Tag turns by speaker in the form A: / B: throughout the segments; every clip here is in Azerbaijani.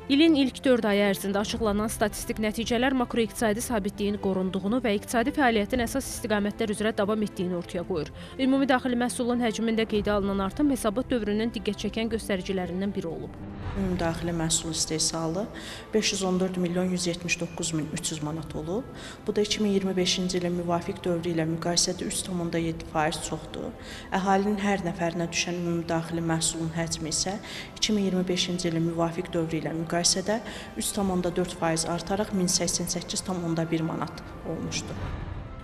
A: İlin ilk 4 ayı ərzində açıqlanan statistik nəticələr makroiqtisadi sabitliyin qorunduğunu və iqtisadi fəaliyyətin əsas istiqamətlər üzrə davam etdiyini ortaya qoyur. Ümumi daxili məhsulun həcmində qeydə alınan artım hesabat dövrünün diqqət çəkən göstəricilərindən biri olub.
B: Ümumi daxili məhsul istehsalı 514 milyon 179 min 300 manat olub. Bu da 2025-ci ilin müvafiq dövrü ilə müqayisədə 3,7% çoxdur. Əhalinin hər nəfərinə düşən ümumi daxili məhsulun həcmi isə 2025-ci ilin müvafiq dövrü ilə müqayisədə 3,4% artaraq 1088,1 manat olmuşdur.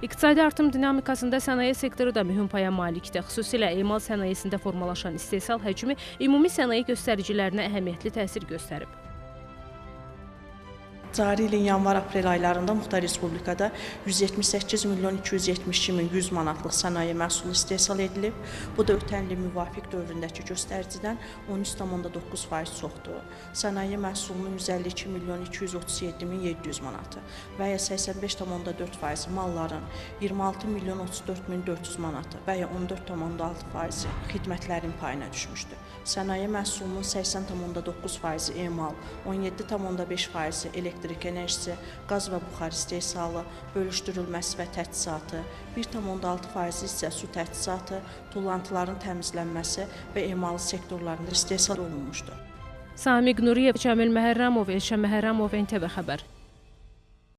A: İqtisadi artım dinamikasında sənaye sektoru da mühüm paya malikdir. Xüsusilə emal sənayesində formalaşan istehsal həcmi ümumi sənaye göstəricilərinə əhəmiyyətli təsir göstərib.
B: Cari ilin yanvar-aprel aylarında Muxtar Respublikada 178 milyon 272 min 100 manatlıq sənaye məhsulu istehsal edilib. Bu da ötən ilin müvafiq dövründəki göstəricidən 13,9% çoxdur. Sənaye məhsulunun 152 milyon 237 min 700 manatı və ya 85,4% malların 26 milyon 34 min 400 manatı və ya 14,6% xidmətlərin payına düşmüşdür. Sənaye məhsulunun 80,9% emal, 17,5% elektrik enerjisi, qaz və buxar istehsalı, bölüşdürülməsi və təchizatı, 1,6% isə su təchizatı, tullantıların təmizlənməsi və emalı sektorlarında istehsal olunmuşdur.
A: Samiq Nuriyev, Cəmil Məhərrəmov, Elşən Məhərrəmov, NTV Xəbər.